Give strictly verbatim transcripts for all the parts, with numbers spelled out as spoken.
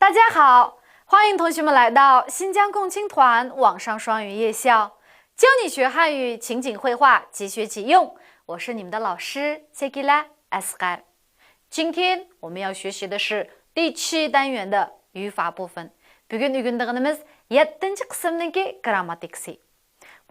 大家好，欢迎同学们来到新疆共青团网上双语夜校，教你学汉语情景会话，即学即用。我是你们的老师 Sekila Asghar。今天我们要学习的是第七单元的语法部分。 بۈگۈن ئۆگىنىدىغىنىمىز يەتتىنچى قىسىمنىڭكى گرامماتىكىسى.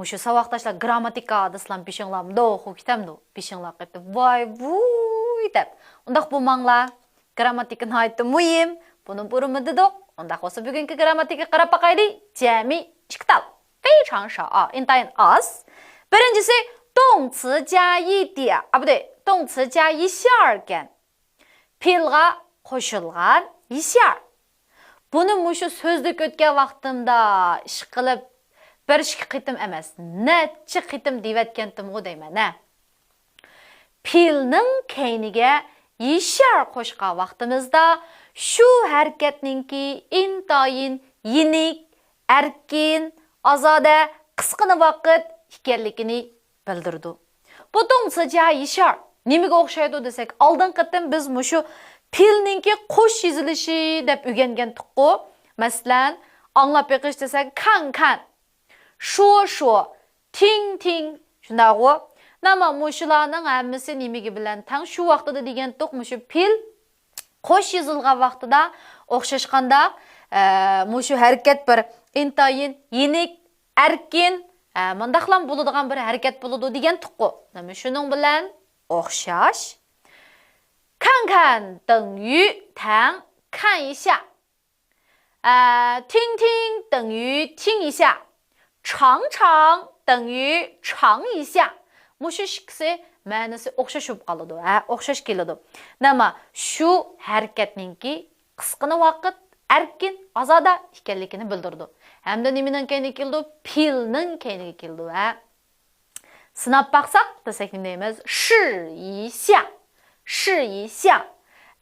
مۇشۇ ساۋاقداشلار گرامماتىكا دېسىلام بېشىڭلار دوخۇ كېتەمدۇ؟ بېشىڭلار قېتىپ ۋاي ۋۇي دەپ. ئۇنداق بولماڭلار. گرامماتىكا ناھايىتى مۇھىم. بۇنى بۇرۇنمۇ دېدۇق. ئۇنداق بولسا بۈگۈنكى گرامماتىكىگە قاراپ باقايلى. جەمئىي ئىككى تال. 非常少 ئا، ئىنتايىن ئاز. بىرىنچىسى 动词加一点 ئا، بۇ دەي، 动词加一下 ئىكەن. پېئىلغا قوشۇلغان 一下. بۇنى مۇشۇ سۆزلۈك ئۆتكەن ۋاقتىمدا ئىشقىلىپ بىر ئىككى قېتىم ئەمەس، نەچچە قېتىم دېيىۋەتكەنتىمغۇ دەيمەن ھە. پېئىلنىڭ كەينىگە 一下 قوشقان ۋاقتىمىزدا شۇ ھەرىكەتنىڭكى ئىنتايىن يېنىك، ئەركىن، ئازادە، قىسقىنا ۋاقىت ئىكەنلىكىنى بىلدۈرىدۇ. بۇ 动词加一下 نېمىگە ئوخشايدۇ دېسەك، ئالدىنقى قېتىم بىز مۇشۇ پېئىلنىڭكى قوش يېزىلىشى دەپ ئۆگەنگەنتۇققۇ. مەسىلەن، ئاڭلاپ بېقىش دېسەك، 看看، 说说، 听听، شۇنداقغۇ؟ ناما مۇشۇلارنىڭ ھەممىسى نېمىگە بىلەن تەڭ؟ شۇ ۋاقتىدا دېگەنتۇق، مۇشۇ پېئىل قوش يېزىلغان ۋاقتىدا ئوخشاشقاندا، ئە، مۇشۇ ھەرىكەت بىر ئىنتايىن يېنىك، ئەركىن، ئە، مۇنداقلام بولىدىغان بىر ھەرىكەت بولىدۇ دېگەنتۇققۇ. نېمە شۇنىڭ بىلەن ئوخشاش. 看看等于 تەڭ 看一下. ئە، 听听等于听一下. 尝尝等于尝一下. مۇشۇ ئىككىسى مەنىسى ئوخشاش بولۇپ قالىدۇ، ھە، ئوخشاش كېلىدۇ. نېمە، شۇ ھەرىكەتنىڭكى قىسقىنا ۋاقىت، ئەركىن، ئازادە ئىكەنلىكىنى بىلدۈرىدۇ. ھەمدە نېمىنىڭ كەينىگە كېلىدۇ؟ پېئىلنىڭ كەينىگە كېلىدۇ، ھە. سىناپ باقساق دېسەك نېمە دەيمىز؟ 试一下. 试一下.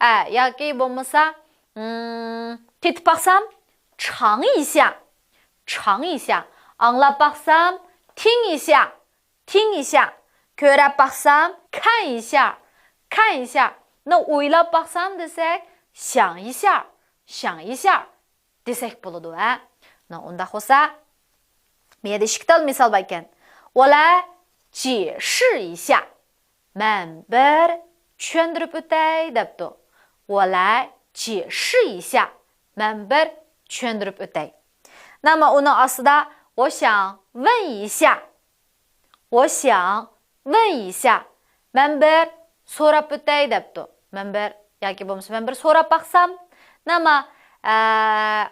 ئە، ياكى بولمىسا، ئىم، تېتىپ باقسام، 尝一下. 尝一下. ئاڭلاپ باقسام، 听一下. 听一下. كۆرۈپ باقسام، 看一下. 看一下. نى ئويلاپ باقسام دېسەك، 想一下. 想一下. دېسەك بولىدۇ، ھە. نى ئۇنداق بولسا، بۇ يەردە ئىككى تال مىسال بار ئىكەن. 我来解释一下. مەن بىر چۈشەندۈرۈپ ئۆتەي دەپتۇ. 我来解释一下. مەن بىر چۈشەندۈرۈپ ئۆتەي. نېمە ئۇنىڭ ئاستىدا 我想问一下. 我想问一下. مەن بىر سوراپ ئۆتەي دەپتۇ. مەن بىر ياكى بولمىسا مەن بىر سوراپ باقسام. نېمە، ئە،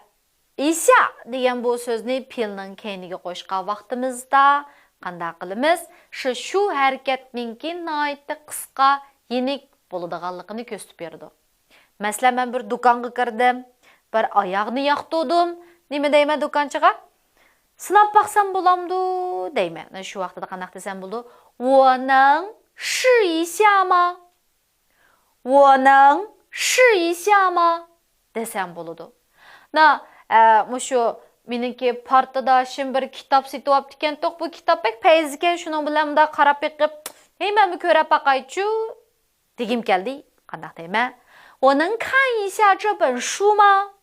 一下 دېگەن بۇ سۆزنى پېئىلنىڭ كەينىگە قوشقان ۋاقتىمىزدا قانداق قىلىمىز؟ شۇ، شۇ ھەرىكەتنىڭكى ناھايىتى قىسقا، يېنىك بولىدىغانلىقىنى كۆرسىتىپ بېرىدۇ. مەسىلەن، مەن بىر دۇكانغا كىردىم، بىر ئاياغنى ياقتۇردۇم. نېمە دەيمەن دۇكانچىغا؟ سىناپ باقسام بولامدۇ دەيمەن. شۇ ۋاقتىدا قانداق دېسەم بولىدۇ؟ 我能试一下吗؟ 我能试一下吗 دېسەم بولىدۇ. نە، ئە، مۇشۇ مېنىڭكى پارتداشىم بىر كىتاب سېتىۋاپتىكەنتۇق. بۇ كىتاب بەك پەيزىكەن، شۇنىڭ بىلەن مۇنداق قاراپ بېقىپ، ھەي، مەنمۇ كۆرۈپ باقايچۇ دېگۈم كەلدى. قانداق دەيمەن؟ 我能看一下这本书吗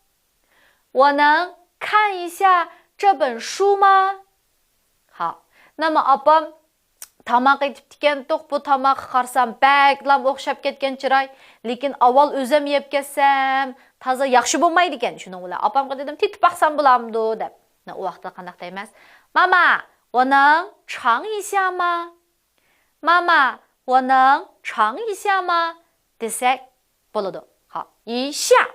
؟ 我能看一下这本书吗؟ ھا، نېمە ئاپام تاماق ئېتىپتىكەنتۇق، بۇ تاماققا قارىسام بەكلام ئوخشاپ كەتكەن چىراي، لېكىن ئاۋۋال ئۆزۈم يەپ كەتسەم تازا ياخشى بولمايدىكەن. شۇنىڭ بىلەن ئاپامغا دېدىم، تېتىپ باقسام بولامدۇ دەپ. نە، ئۇ ۋاقىتتا قانداق دەيمىز؟ 妈妈，我能尝一下吗؟ 妈妈，我能尝一下吗 دېسەك بولىدۇ. ھا، 一下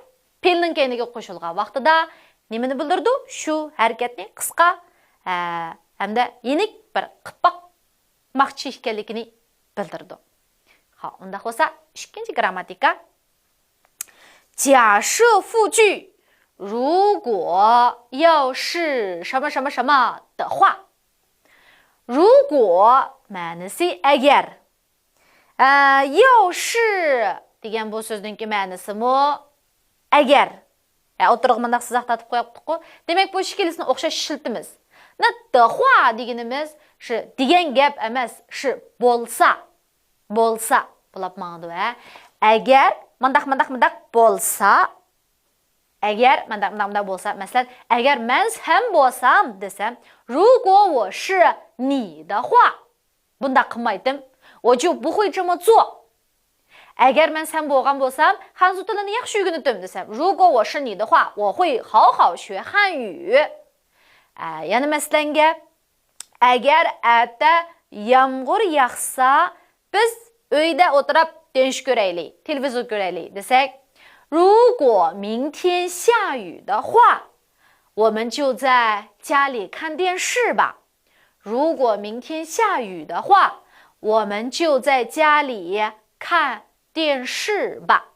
پېئىلنىڭ كەينىگە قوشۇلغان ۋاقتىدا نېمىنى بىلدۈرىدۇ؟ شۇ ھەرىكەتنى قىسقا، ھە، ھەمدە يېنىك بىر قىلىپ باقماقچى ئىكەنلىكىنى بىلدۈرىدۇ. ھا، ئۇنداق بولسا ئىككىنچى گرامماتىكا. 假设复句، 如果要是什么什么什么的话. 如果 مەنىسى ئەگەر. ئە، 要是 دېگەن بۇ سۆزنىڭكى مەنىسىمۇ ئەگەر. ئە، ئوتتۇرىغا مۇنداق سىزىق تارتىپ قويۇپتۇققۇ. دېمەك، بۇ ئىككىلىسىنى ئوخشاش ئىشلىتىمىز. نە، 的话 دېگىنىمىز شۇ دېگەن گەپ ئەمەس، شۇ بولسا. بولسا بولاپ ماڭىدۇ، ھە. ئەگەر مۇنداق، مۇنداق، مۇنداق بولسا، ئەگەر مۇنداق، مۇنداق، مۇنداق بولسا، مەسىلەن، ئەگەر مەن سەن بولسام دېسەم، 如果我是你的话، بۇنداق قىلمايتتىم. 我就不会这么做. ئەگەر مەن سەن بولغان بولسام، خەنزۇ تىلىنى ياخشى ئۆگىنىتتىم دېسەم، 如果我是你的话，我会好好学汉语. ئە، يەنە مەسىلەن گەپ، ئەگەر ئەتە يامغۇر ياغسا، بىز ئۆيدە ئولتۇرۇپ دېڭىز كۆرەيلى، تېلېۋىزور كۆرەيلى دېسەك، 如果明天下雨的话，我们就在家里看电视吧。 如果明天下雨的话，我们就在家里看电视吧。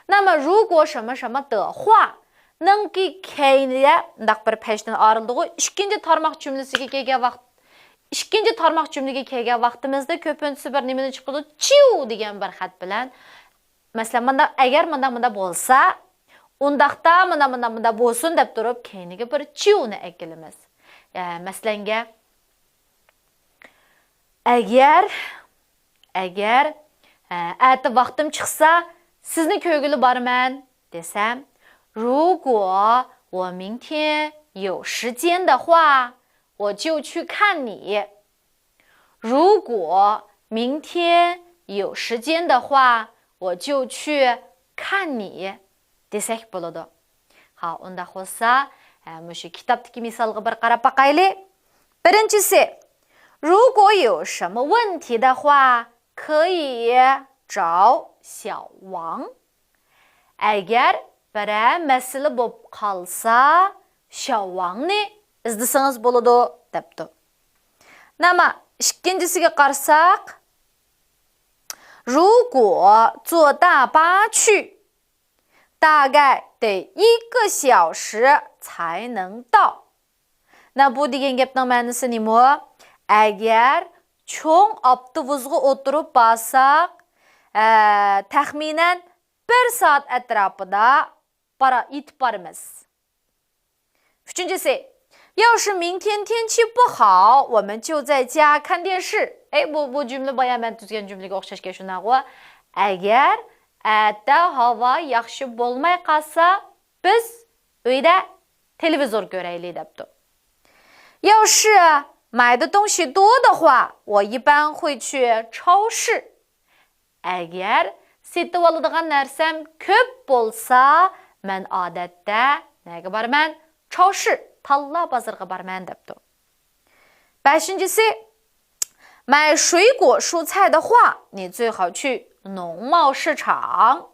那么如果什么什么的话， نىڭكى كەينىدە مۇنداق بىر پەشتىن ئايرىلىدىغۇ، ئىككىنچى تارماق جۈملىسىگە كەلگەن ۋاقىت، ئىككىنچى تارماق جۈملىگە كەلگەن ۋاقتىمىزدا كۆپىنچىسى بىر نېمىنى چىقىدۇ؟ 就دېگەن بىر خەت بىلەن. مەسىلەن، مۇنداق، ئەگەر مۇنداق، مۇنداق بولسا، ئۇنداقتا مۇنداق، مۇنداق، مۇنداق بولسۇن دەپ تۇرۇپ، كەينىگە بىر 就نى ئەكېلىمىز. ئە، مەسىلەنگە، ئەگەر، ئەگەر، ئە، ئەتە ۋاقتىم چىقسا، سىزنى كۆرگىلى بارىمەن دېسەم، 如果我明天有时间的话，我就去看你。 如果明天有时间的话，我就去看你 دېسەك بولىدۇ. ھا، ئۇنداق بولسا، ھە، مۇشۇ كىتابتىكى مىسالغا بىر قاراپ باقايلى. بىرىنچىسى، 如果有什么问题的话，可以找小王。 ئەگەر بىرەر مەسىلە بولۇپ قالسا، شياۋۋاڭنى ئىزدىسىڭىز بولىدۇ، دەپتۇ. ناما، ئىككىنچىسىگە قارىساق، 如果坐大巴去，大概得一个小时才能到。 نە، بۇ دېگەن گەپنىڭ مەنىسى نېمە؟ ئەگەر چوڭ ئاپتوبۇسقا ئولتۇرۇپ بارساق، ئە، تەخمىنەن بىر سائەت ئەتراپىدا بارا-، يېتىپ بارىمىز. ئۈچىنچىسى، 要是明天天气不好，我们就在家看电视。 ئەي، بۇ، بۇ جۈملە بايا مەن تۈزگەن جۈملىگە ئوخشاشكەن، شۇنداقغۇ؟ ئەگەر ئەتە ھاۋا ياخشى بولماي قالسا، بىز ئۆيدە تېلېۋىزور كۆرەيلى، دەپتۇ. 要是买的东西多的话，我一般会去超市。 ئەگەر سېتىۋالىدىغان نەرسەم كۆپ بولسا، مەن ئادەتتە نەگە بارىمەن؟ 超市، تاللا بازىرىغا بارىمەن، دەپتۇ. بەشىنچىسى، 买水果蔬菜的话，你最好去农贸市场。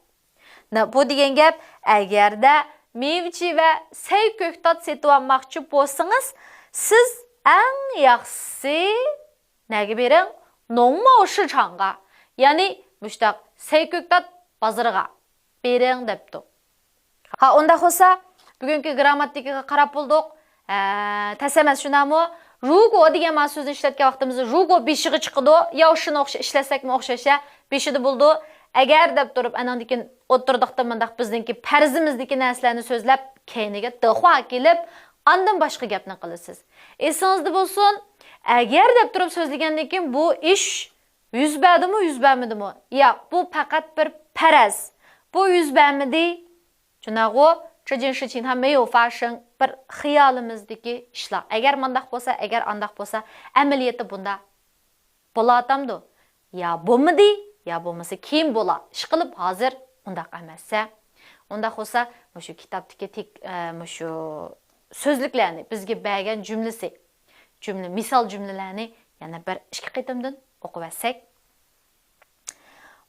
نە، بۇ دېگەن گەپ، ئەگەردە مېۋە-چېۋە، سەي-كۆكتات سېتىۋالماقچى بولسىڭىز، سىز ئەڭ ياخشىسى نەگە بېرىڭ؟ 农贸市场غا، يەنى مۇشتاق سەي-كۆكتات بازىرىغا بېرىڭ، دەپتۇ. ھا، ئۇنداق بولسا، بۈگۈنكى گىرامماتىكىغا قاراپ بولدۇق. ھە، تەس ئەمەس، شۇنداقمۇ؟ 如果 دېگەن مانا سۆزنى ئىشلەتكەن ۋاقتىمىزدا 如果 بېشىغا چىقىدۇ. ياۋشىنى ئوخشا-، ئىشلەتسەكمۇ ئوخشاش، ھە، بېشىدا بولىدۇ. ئەگەر دەپ تۇرۇپ، ئاناندىن كېيىن ئوتتۇرىدىقتا مۇنداق بىزنىڭكى پەرىزىمىزدىكى نەرسىلەرنى سۆزلەپ، كەينىگە 的话 كېلىپ، ئاندىن باشقا گەپنى قىلىسىز. ئېسىڭىزدە بولسۇن، ئەگەر دەپ تۇرۇپ سۆزلىگەندىن كېيىن بۇ ئىش يۈز بەردىمۇ، يۈز بەرمىدىمۇ؟ ياق، بۇ پەقەت بىر پەرەز. بۇ يۈز بەرمىدى. 真的غۇ، 这件事情它没有发生. بىر خىيالىمىزدىكى ئىشلار. ئەگەر مانداق بولسا، ئەگەر ئانداق بولسا، ئەمەلىيەتتە بۇنداق بولاتامدۇ؟ يا بولمىدى، يا بولمىسا كېيىن بولا. ئىشقىلىپ ھازىر ئۇنداق ئەمەس-ھە. ئۇنداق بولسا، مۇشۇ كىتابتىكى تېك-، ئە، مۇشۇ سۆزلۈكلەرنى، بىزگە بەرگەن جۈملىسى، جۈملە، مىسال جۈملىلەرنى يەنە بىر ئىككى قېتىمدىن ئوقۇۋەتسەك.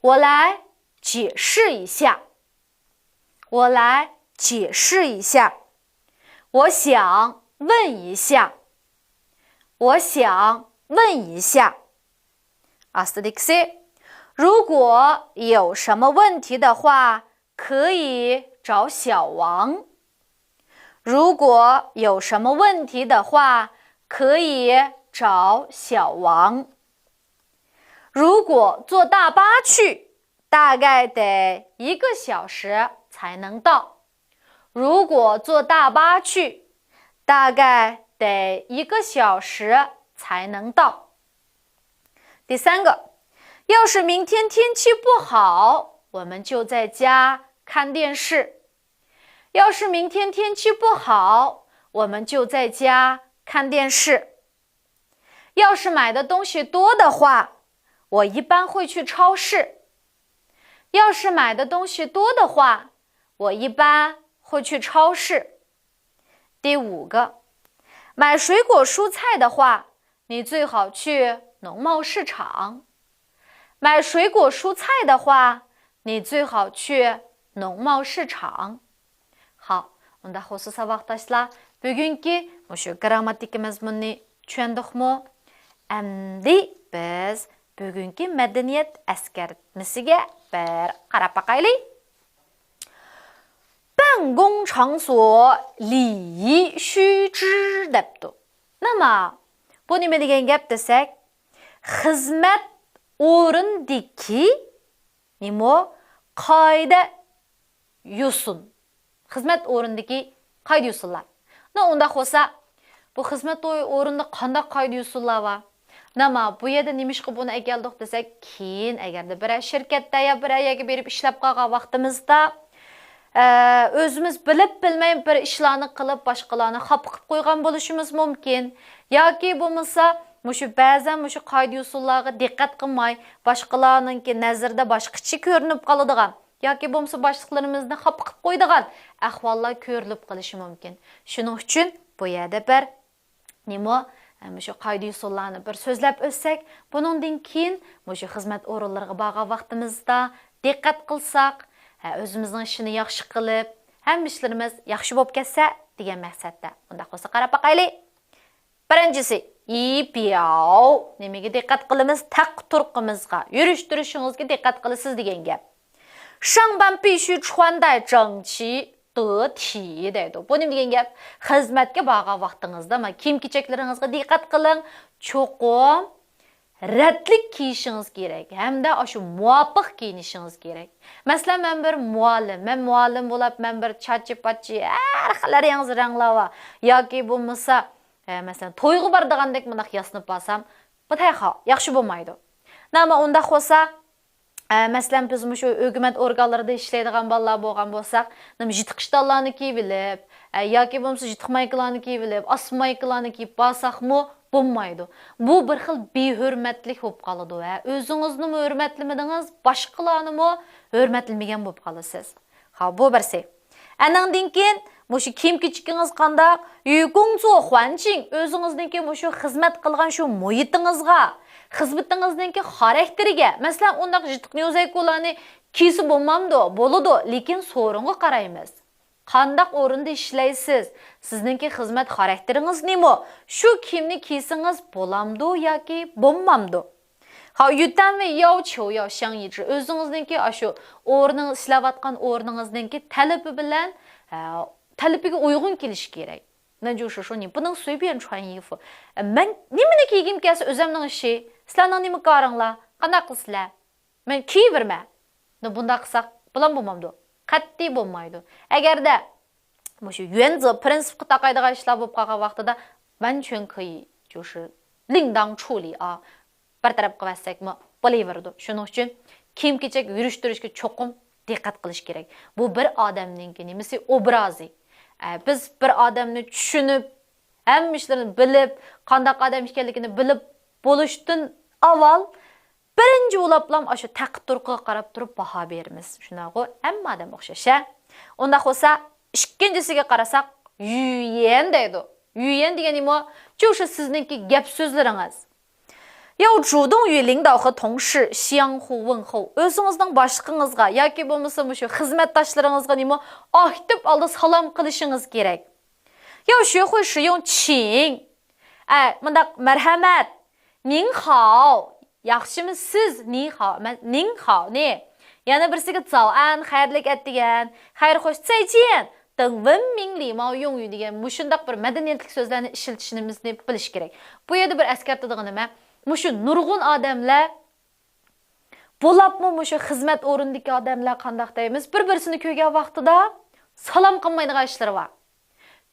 我来解释一下。 我来解释一下。我想问一下。我想问一下。 ئاستىدىكىسى، 如果有什么问题的话，可以找小王。如果有什么问题的话，可以找小王。 如果坐大巴去，大概得一个小时才能到。如果坐大巴去，大概得一个小时才能到。第三个，要是明天天气不好，我们就在家看电视。要是明天天气不好，我们就在家看电视。要是买的东西多的话，我一般会去超市。要是买的东西多的话，我一般会去超市。第五个，买水果蔬菜的话，你最好去农贸市场。买水果蔬菜的话，你最好去农贸市场。ھاۋ، ئۇنداق بولسا ساۋاقداشلار، بۈگۈنكى مۇشۇ گىرامماتىكا مەزمۇنىنى چۈشەندۇقمۇ؟ ئەمدى بىز بۈگۈنكى مەدەنىيەت ئەسكەرتمىسىگە بىر قاراپ باقايلى. 办公场所礼仪须知 دەپتۇ. نېمە؟ بۇ نېمە دېگەن گەپ دېسەك، خىزمەت ئورنىدىكى نېمە؟ قائىدە يوسۇن. خىزمەت ئورنىدىكى قائىدە يوسۇنلار. نە ئۇنداق بولسا، بۇ خىزمەت ئورنىدا قانداق قائىدە يوسۇنلار بار؟ نەما، بۇ يەردە نېمىشقا بۇنى ئەكەلدۇق دېسەك، كېيىن ئەگەردە بىرەر شىركەتتە يا بىرەر يەرگە بېرىپ ئىشلەپ قالغان ۋاقتىمىزدا، ئە، ئۆزىمىز بىلىپ بىلمەي بىر ئىشلارنى قىلىپ، باشقىلارنى خاپا قىلىپ قويغان بولۇشىمىز مۇمكىن. ياكى بولمىسا، مۇشۇ بەزەن مۇشۇ قائىدە يوسۇنلارغا دىققەت قىلماي، باشقىلارنىڭكى نەزىرىدە باشقىچە كۆرۈنۈپ قالىدىغان، ياكى بولمىسا باشلىقلىرىمىزنى خاپا قىلىپ قويىدىغان ئەھۋاللار كۆرۈلۈپ قېلىشى مۇمكىن. شۇنىڭ ئۈچۈن بۇ يەردە بىر نېمە، مۇشۇ قائىدە-يوسۇنلارنى بىر سۆزلەپ ئۆتسەك، بۇنىڭدىن كېيىن مۇشۇ خىزمەت ئورۇنلىرىغا بارغان ۋاقتىمىزدا دىققەت قىلساق، ھە، ئۆزىمىزنىڭ ئىشىنى ياخشى قىلىپ، ھەممە ئىشلىرىمىز ياخشى بولۇپ كەتسە دېگەن مەقسەتتە. ئۇنداق بولسا قاراپ باقايلى. بىرىنچىسى، 仪表. نېمىگە دىققەت قىلىمىز؟ تەق تۇرقىمىزغا، يۈرۈش تۇرۇشىڭىزغا دىققەت قىلىسىز دېگەن گەپ. 上班必须穿戴整齐得体 دەيدۇ. بۇ نېمە دېگەن گەپ؟ خىزمەتكە بارغان ۋاقتىڭىزدا مانا كىيىم-كېچەكلىرىڭىزگە دىققەت قىلىڭ. چوقۇم رەتلىك كىيىشىڭىز كېرەك ھەمدە ئاشۇ مۇۋاپىق كىيىنىشىڭىز كېرەك. مەسىلەن، مەن بىر مۇئەللىم، مەن مۇئەللىم بولاپ، مەن بىر چاچى-پاچى، ھەر خىل رەڭ-رەڭلەر بار. ياكى بولمىسا، ئە، مەسىلەن، تويغا بارىدىغاندەك مۇنداق ياسىنىپ بارسام، بۇ تەخا ياخشى بولمايدۇ. نېمە ئۇنداق بولسا، ئە، مەسىلەن، بىز مۇشۇ ھۆكۈمەت ئورگانلىرىدا ئىشلەيدىغان بالىلار بولغان بولساق، نېمە يىرتقۇچ تاللارنى كىيىۋېلىپ، ئە، ياكى بولمىسا يىرتىق مايكىلارنى كىيىۋېلىپ، ئاسما مايكىلارنى كىيىپ بارساقمۇ بولمايدۇ. بۇ بىر خىل بىھۆرمەتلىك بولۇپ قالىدۇ، ھە. ئۆزىڭىزنىمۇ ھۆرمەتلىمىدىڭىز، باشقىلارنىمۇ ھۆرمەتلىمىگەن بولۇپ قالىسىز. ھا، بۇ بىرسى. ئەنىڭدىن كېيىن مۇشۇ كىيىم-كېچىكىڭىز قانداق؟ 与工作环境، ئۆزىڭىزنىڭكى مۇشۇ خىزمەت قىلغان شۇ مۇھىتىڭىزغا، خىزمىتىڭىزنىڭكى خاراكتېرىگە. مەسىلەن، ئۇنداق يىرتىق نيۇزەيكۇلارنى كىيسە بولمامدۇ؟ بولىدۇ، لېكىن سورۇنغا قارايمىز. قانداق ئورۇندا ئىشلەيسىز؟ سىزنىڭكى خىزمەت خاراكتېرىڭىز نېمە؟ شۇ كىيىمنى كىيسىڭىز بولامدۇ ياكى بولمامدۇ؟ 好، 与单位要求要相一致. ئۆزىڭىزنىڭكى ئاشۇ ئورنىڭىز، ئىشلەۋاتقان ئورنىڭىزنىڭكى تەلىپى بىلەن، ئە، تەلىپىگە ئۇيغۇن كېلىشى كېرەك. 那就是说你不能随便穿衣服. ئە، مەن نېمىنى كىيگۈم كەلسە ئۆزۈمنىڭ ئىشى. سىلەرنىڭ نېمە كارىڭلار؟ قانداق قىلىسىلەر؟ مەن كىيىۋېرىمەن. نو، بۇنداق قىلساق بولام بولمامدۇ؟ قەتئىي بولمايدۇ. ئەگەردە مۇشۇ يۈەنزې پرىنسىپقا تاقايدىغان ئىشلار بولۇپ قالغان ۋاقتىدا، 完全可以就是另当处理啊. بىر تەرەپ قىلىۋەتسەكمۇ بولۇۋېرىدۇ. شۇنىڭ ئۈچۈن كىيىم-كېچەك، يۈرۈش-تۇرۇشقا چوقۇم دىققەت قىلىش كېرەك. بۇ بىر ئادەمنىڭكى نېمىسى، ئوبرازى. ئە، بىز بىر ئادەمنى چۈشىنىپ، ھەممە ئىشلىرىنى بىلىپ، قانداق ئادەم ئىكەنلىكىنى بىلىپ بولۇشتىن ئاۋۋال بىرىنچى بولۇپلام ئاشۇ تەقىد تۇرقىغا قاراپ تۇرۇپ باھا بېرىمىز. شۇنداقغۇ؟ ھەممە ئادەم ئوخشاش، ھە؟ ئۇنداق بولسا، ئىككىنچىسىگە قارىساق، 语言 دەيدۇ. 语言 دېگەن نېمە؟ 就是 سىزنىڭكى گەپ سۆزلىرىڭىز. 要主动与领导和同事相互问候. ئۆزىڭىزنىڭ باشلىقىڭىزغا ياكى بولمىسا مۇشۇ خىزمەتداشلىرىڭىزغا نېمە؟ ئاكتىپ ھالدا سالام قىلىشىڭىز كېرەك. 要学会使用请. ئە، مۇنداق، مەرھەمەت. 您好، ياخشىمۇسىز؟ 你好، مەن، 您好نى. يەنە بىرسىگە 早安، خەيرلىك ئەتىگەن، خەير خوش، 再见 دىڭ ۋېن مىڭ لىماۋ يۇڭ يۈ دېگەن مۇشۇنداق بىر مەدەنىيەتلىك سۆزلەرنى ئىشلىتىشىمىزنى بىلىش كېرەك. بۇ يەردە بىر ئەسكەرتىدىغىنىم، مۇشۇ نۇرغۇن ئادەملەر بولۇپمۇ مۇشۇ خىزمەت ئورنىدىكى ئادەملەر قانداق دەيمىز، بىر-بىرسىنى كۆرگەن ۋاقتىدا سالام قىلمايدىغان ئىشلىرى بار.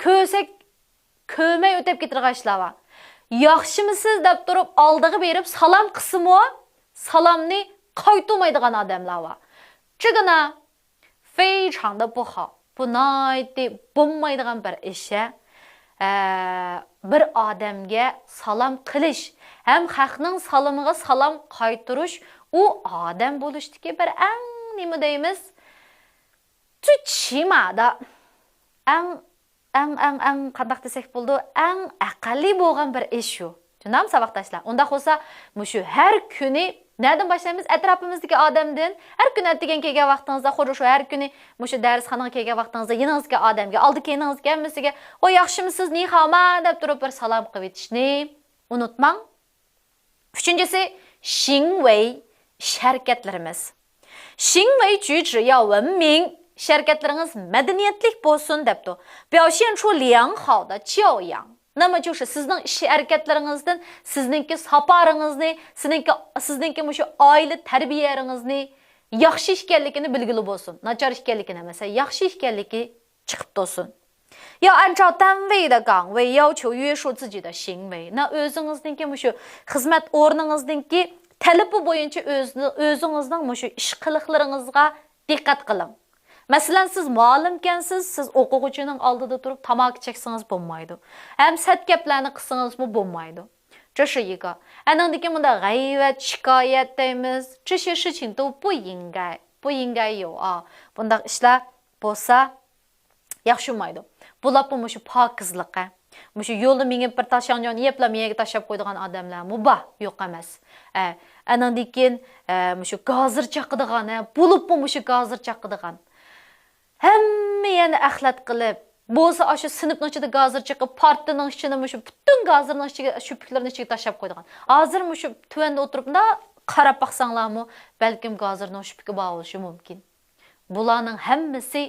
كۆرسەك، كۆرمەي ئۆتۈپ كېتىدىغان ئىشلار بار. ياخشىمۇسىز دەپ تۇرۇپ، ئالدىغا بېرىپ سالام قىلسىمۇ، سالامنى قايتۇرمايدىغان ئادەملەر بار. 这个呢، 非常的不好. بۇ ناھايىتى بولمايدىغان بىر ئىش، ھە. ئە، بىر ئادەمگە سالام قىلىش ھەم خەقنىڭ سالىمىغا سالام قايتۇرۇش، ئۇ ئادەم بولۇشتىكى بىر ئەڭ نېمە دەيمىز؟ 最起码的، ئەڭ، ئەڭ، ئەڭ، ئەڭ قانداق دېسەك بولىدۇ؟ ئەڭ ئەقەللىي بولغان بىر ئىش شۇ. شۇنداقمۇ، ساۋاقداشلار؟ ئۇنداق بولسا، مۇشۇ ھەر كۈنى نەدىن باشلايمىز؟ ئەتراپىمىزدىكى ئادەمدىن. ھەر كۈنى ئەتىگەن كەلگەن ۋاقتىڭىزدا، خۇددى شۇ ھەر كۈنى مۇشۇ دەرسخانىغا كەلگەن ۋاقتىڭىزدا يېنىڭىزدىكى ئادەمگە، ئالدى كەينىڭىزدىكى ھەممىسىگە، ۋاي، ياخشىمۇسىز، نىخاما دەپ تۇرۇپ بىر سالام قىلىۋېتىشنى ئۇنتۇماڭ. ئۈچىنچىسى، شىڭۋېي، ئىش ھەرىكەتلىرىمىز. 行为举止要文明، ئىش ھەرىكەتلىرىڭىز مەدەنىيەتلىك بولسۇن دەپتۇ. 表现出良好的教养. نېمە، شۇ سىزنىڭ ئىش ھەرىكەتلىرىڭىزدىن سىزنىڭكى ساپارىڭىزنى، سىزنىڭكى، سىزنىڭكى مۇشۇ ئائىلە تەربىيەڭىزنى ياخشى ئىكەنلىكىنى بىلگىلى بولسۇن. ناچار ئىكەنلىكىنى ئەمەس، ياخشى ئىكەنلىكى چىقىپ تۇرسۇن. 要按照单位的岗位要求约束自己的行为. نە، ئۆزىڭىزنىڭكى مۇشۇ خىزمەت ئورنىڭىزنىڭكى تەلىپى بويىچە ئۆزىنى، ئۆزىڭىزنىڭ مۇشۇ ئىش قىلىقلىرىڭىزغا دىققەت قىلىڭ. مەسىلەن، سىز مۇئەللىمكەنسىز، سىز ئوقۇغۇچىنىڭ ئالدىدا تۇرۇپ تاماكا چەكسىڭىز بولمايدۇ. ھەم سەت گەپلەرنى قىلسىڭىزمۇ بولمايدۇ. 这是一个. ئەنىڭدىن كېيىن مۇنداق غەيۋەت، شىكايەت دەيمىز. 这些事情都不应该، 不应该有. بۇنداق ئىشلار بولسا ياخشى بولمايدۇ. بولۇپمۇ مۇشۇ پاكىزلىق، ھە. مۇشۇ يولدا مېڭىپ بىر تاشياڭجاڭنى يەپلا مېيەگە تاشلاپ قويىدىغان ئادەملەرمۇ بار، يوق ئەمەس. ئە، ئەنىڭدىن كېيىن، ئە، مۇشۇ گازىر چاقىدىغان، ھە، بولۇپمۇ مۇشۇ گازىر چاقىدىغان. ھەممە يەرنى ئەخلەت قىلىپ، بولسا ئاشۇ سىنىپنىڭ ئىچىدە گازىر چېقىپ، پارتىنىڭ ئىچىنى مۇشۇ پۈتۈن گازىرنىڭ ئىچىگە، شۈپۈكلىرىنىڭ ئىچىگە تاشلاپ قويىدىغان. ھازىر مۇشۇ تۆۋەندە ئولتۇرۇپ مۇنداق قاراپ باقساڭلارمۇ، بەلكىم گازىرنىڭ شۈپۈكى بار بولۇشى مۇمكىن. بۇلارنىڭ ھەممىسى،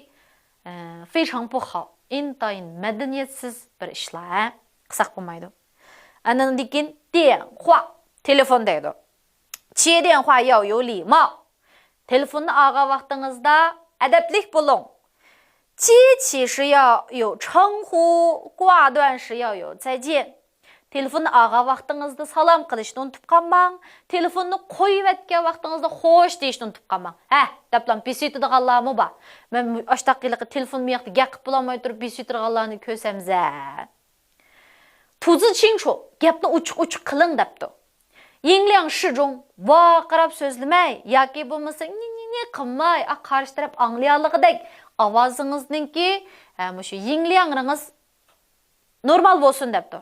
ئە، 非常不好، ئىنتايىن مەدەنىيەتسىز بىر ئىشلار، ھە؟ قىلساق بولمايدۇ. ئاندىن كېيىن 电话، تېلېفون دەيدۇ. 接电话要有礼貌. تېلېفوننى ئالغان ۋاقتىڭىزدا ئەدەپلىك بولۇڭ. 接起时要有称呼، 挂断时要有再见. تېلېفوننى ئالغان ۋاقتىڭىزدا سالام قىلىشنى ئۇنتۇپ قالماڭ. تېلېفوننى قويۇۋەتكەن ۋاقتىڭىزدا خوش دېيىشنى ئۇنتۇپ قالماڭ. ھە، دەپلا بېسىۋېتىدىغانلارمۇ بار. مەن ئاشتاق ھېلىقى تېلېفون مۇياقتا گەپ قىلىپ بولالماي تۇرۇپ بېسىۋېتىدىغانلارنى كۆرسەمزە. 吐字清楚، گەپنى ئوچۇق-ئوچۇق قىلىڭ دەپتۇ. 音量适中، ۋارقىراپ سۆزلىمەي ياكى بولمىسا نى-نى-نى قىلماي، ئا، قارشى تەرەپ ئاڭلىيالىغۇدەك ئاۋازىڭىزنىڭكى، ھە، مۇشۇ 音量رىڭىز نورمال بولسۇن دەپتۇ.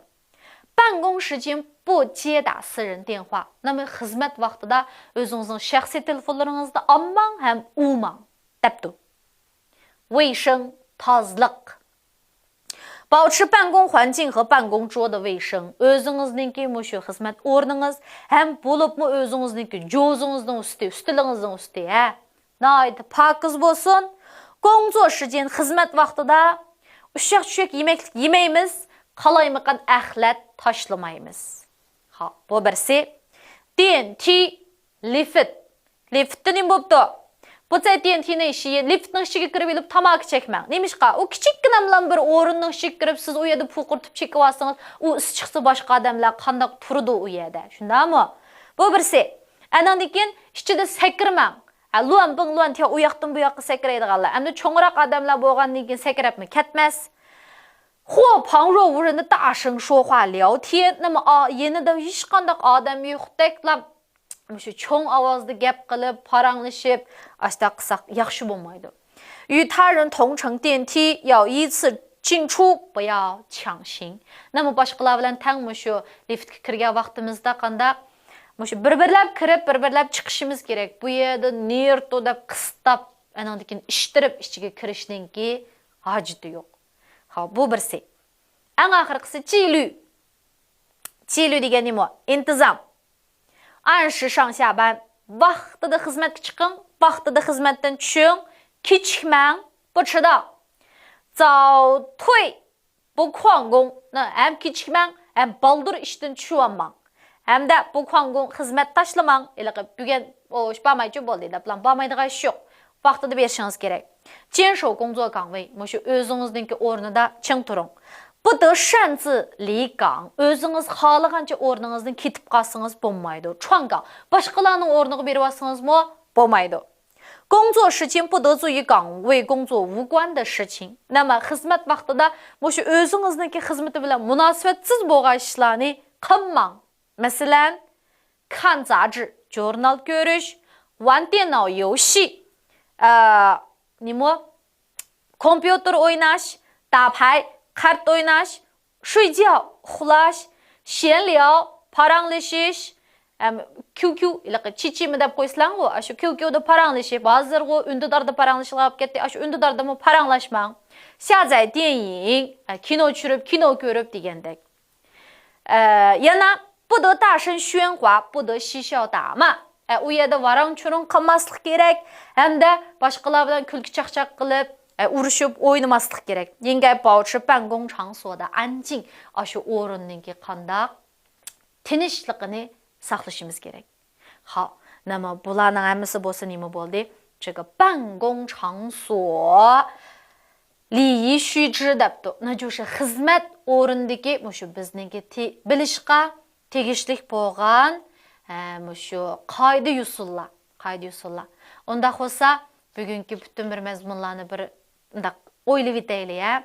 办公时间不接打私人电话. نېمە، خىزمەت ۋاقتىدا ئۆزىڭىزنىڭ شەخسىي تېلېفونلىرىڭىزنى ئالماڭ ھەم ئۇرماڭ دەپتۇ. 卫生، تازىلىق. 保持办公环境和办公桌的卫生. ئۆزىڭىزنىڭكى مۇشۇ خىزمەت ئورنىڭىز ھەم بولۇپمۇ ئۆزىڭىزنىڭكى جوزىڭىزنىڭ ئۈستى، ئۈستىلىڭىزنىڭ ئۈستى، ھە، ناھايىتى پاكىز بولسۇن. 工作时间، خىزمەت ۋاقتىدا ئۇششاق-چۈششەك يېمەكلىك يېمەيمىز، قالايمىقان ئەخلەت تاشلىمايمىز. ھا، بۇ بىرسى. 电梯، لىفت. لىفتتا نېمە بوپتۇ؟ 不在电梯内吸烟، لىفتنىڭ ئىچىگە كىرىۋېلىپ تاماكا چەكمەڭ. نېمىشقا؟ ئۇ كىچىككىنەملا بىر ئورۇننىڭ ئىچىگە كىرىپ، سىز ئۇ يەردە پۇقۇرتۇپ چېكىۋالسىڭىز، ئۇ ئىس چىقسا باشقا ئادەملەر قانداق تۇرىدۇ ئۇ يەردە؟ شۇنداقمۇ؟ بۇ بىرسى. ئانىڭدىن كېيىن ئىچىدە سەكرىمەڭ. ھە، لۇئەن بىڭ لۇئەن تياۋ ئۇ ياقتىن بۇ ياققا سەكرەيدىغانلار. ئەمدى چوڭراق ئادەملەر بولغاندىن كېيىن سەكرەپمۇ كەتمەس. 或旁若无人的大声说话聊天. نېمە، ئا، يېنىدا ھېچقانداق ئادەم يوقتەكلا مۇشۇ چوڭ ئاۋازدا گەپ قىلىپ، پاراڭلىشىپ، ئاشتاق قىلساق ياخشى بولمايدۇ. 与他人同乘电梯要依次进出，不要抢行. نېمە، باشقىلار بىلەن تەڭ مۇشۇ لىفتكە كىرگەن ۋاقتىمىزدا قانداق؟ مۇشۇ بىر-بىرلەپ كىرىپ، بىر-بىرلەپ چىقىشىمىز كېرەك. بۇ يەردە نېرتو دەپ قىستاپ، ئانىڭدىن كېيىن ئىشتىرىپ ئىچىگە كىرىشنىڭكى ھاجىتى يوق. ھا، بۇ بىرسى. ئەڭ ئاخىرقىسى 纪律. 纪律 دېگەن نېمە؟ ئىنتىزام. 按时上下班. ۋاقتىدا خىزمەتكە چىقىڭ، ۋاقتىدا خىزمەتتىن چۈشۈڭ، كېچىكمەڭ، 不迟到. 早退 不旷工. ھەم كېچىكمەڭ، ھەم بالدۇر ئىشتىن چۈشۈۋالماڭ. ھەمدە 不旷工، خىزمەت تاشلىماڭ. ھېلىقى بۈگۈن ئۇ ئىش بارمايچۇ بولدى دەپلا بارمايدىغان ئىش يوق. ۋاقتىدا بېرىشىڭىز كېرەك. 坚守工作岗位، مۇشۇ ئۆزىڭىزنىڭكى ئورنىدا چىڭ تۇرۇڭ. 不得擅自离岗. ئۆزىڭىز خالىغانچە ئورنىڭىزدىن كېتىپ قالسىڭىز بولمايدۇ. 篡岗، باشقىلارنىڭ ئورنىغا بېرىۋالسىڭىزمۇ بولمايدۇ. 工作时间不得做与岗位工作无关的事情. 那么 خىزمەت ۋاقتىدا مۇشۇ ئۆزىڭىزنىڭكى خىزمىتى بىلەن مۇناسىۋەتسىز بولغان ئىشلارنى قىلماڭ. مەسىلەن، 看杂志، ژۇرنال كۆرۈش, 玩电脑游戏, ئە، نېمە؟ كومپيۇتېر ئويناش, 打牌, قارت ئويناش, 睡觉, ئۇخلاش, 闲聊, پاراڭلىشىش, ئەم، كيۇكيۇ، ھېلىقى چىچىمى دەپ قويسىلاڭغۇ، ئاشۇ كيۇكيۇدا پاراڭلىشىپ، ھازىرغۇ ئۈندىداردا پاراڭلىشىدىغان بولۇپ كەتتى، ئاشۇ ئۈندىداردىمۇ پاراڭلاشماڭ. 下载电影, ئە، كىنو چۈشۈرۈپ، كىنو كۆرۈپ دېگەندەك. ئە، يەنە 不得大声喧哗，不得嬉笑打骂. ئە، ئۇ يەردە ۋاراڭ-چۇرۇڭ قىلماسلىق كېرەك ھەمدە باشقىلار بىلەن كۈلكە-چاقچاق قىلىپ، ئە، ئۇرۇشۇپ ئوينىماسلىق كېرەك. 应该保持办公场所的安静. ئاشۇ ئورۇننىڭكى قانداق تىنچلىقىنى ساقلىشىمىز كېرەك. ھا، نېمە، بۇلارنىڭ ھەممىسى بولسا نېمە بولدى؟ 这个办公场所礼仪须知 دەپتۇ. 那就是 خىزمەت ئورنىدىكى مۇشۇ بىزنىڭكى تى-، بىلىشقا تېگىشلىك بولغان، ھە، مۇشۇ قائىدە-يوسۇنلار، قائىدە-يوسۇنلار. ئۇنداق بولسا، بۈگۈنكى پۈتۈن بىر مەزمۇنلارنى بىر مۇنداق ئويلىۋېتەيلى، ھە.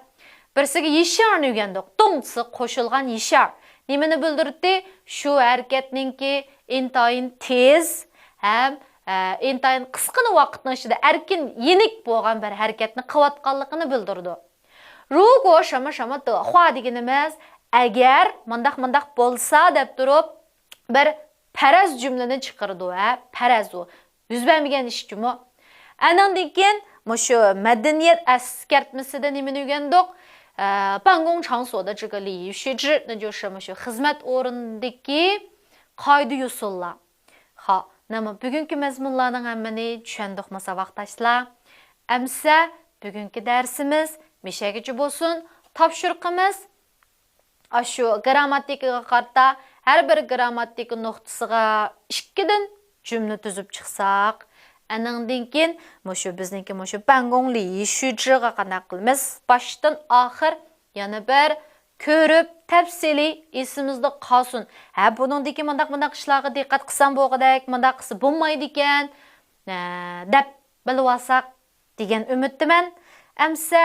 بىرسىگە 一下 نى ئۆگەندۇق. 动词 قوشۇلغان 一下. نېمىنى بىلدۈردى؟ شۇ ھەرىكەتنىڭكى ئىنتايىن تېز ھەم، ئە، ئىنتايىن قىسقىلا ۋاقىتنىڭ ئىچىدە ئەركىن يېنىك بولغان بىر ھەرىكەتنى قىلىۋاتقانلىقىنى بىلدۈرىدۇ. 如果什么什么的话 دېگىنىمىز، ئەگەر مۇنداق مۇنداق بولسا دەپ تۇرۇپ، بىر پەرەز جۈملىنى چىقىرىدۇ، ھە، پەرەز ئۇ. يۈز بەرمىگەن ئىش جۇمۇ. ئەنىڭدىن كېيىن مۇشۇ مەدەنىيەت ئەسكەرتمىسىدە نېمىنى ئۆگەندۇق؟ ئە، 办公场所的这个礼仪须知، 那就是 مۇشۇ خىزمەت ئورنىدىكى قائىدە-يوسۇنلار. خا، نېمە، بۈگۈنكى مەزمۇنلارنىڭ ھەممىنى چۈشەندۇقمۇ ساۋاقداشلار؟ ئەمسە بۈگۈنكى دەرسىمىز مىشەگىچە بولسۇن، تاپشۇرۇقىمىز ئاشۇ گىرامماتىكىغا قارىتا ھەر بىر گىرامماتىكا نۇقتىسىغا ئىككىدىن جۈملە تۈزۈپ چىقساق، ئەنىڭدىن كېيىن مۇشۇ بىزنىڭكى مۇشۇ 办公礼仪须知 غا قانداق قىلىمىز؟ باشتىن ئاخىر يەنە بىر كۆرۈپ، تەپسىلىي ئېسىمىزدە قالسۇن. ھە، بۇنىڭدىكى مۇنداق، مۇنداق ئىشلارغا دىققەت قىلسام بولغۇدەك، مۇنداق قىلسا بولمايدىكەن، ھە، دەپ بىلىۋالساق دېگەن ئۈمىدتىمەن. ئەمسە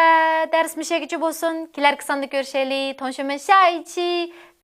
دەرس مىشەگىچە بولسۇن. كېلەركى ساندا كۆرۈشەيلى. 同学们，下一期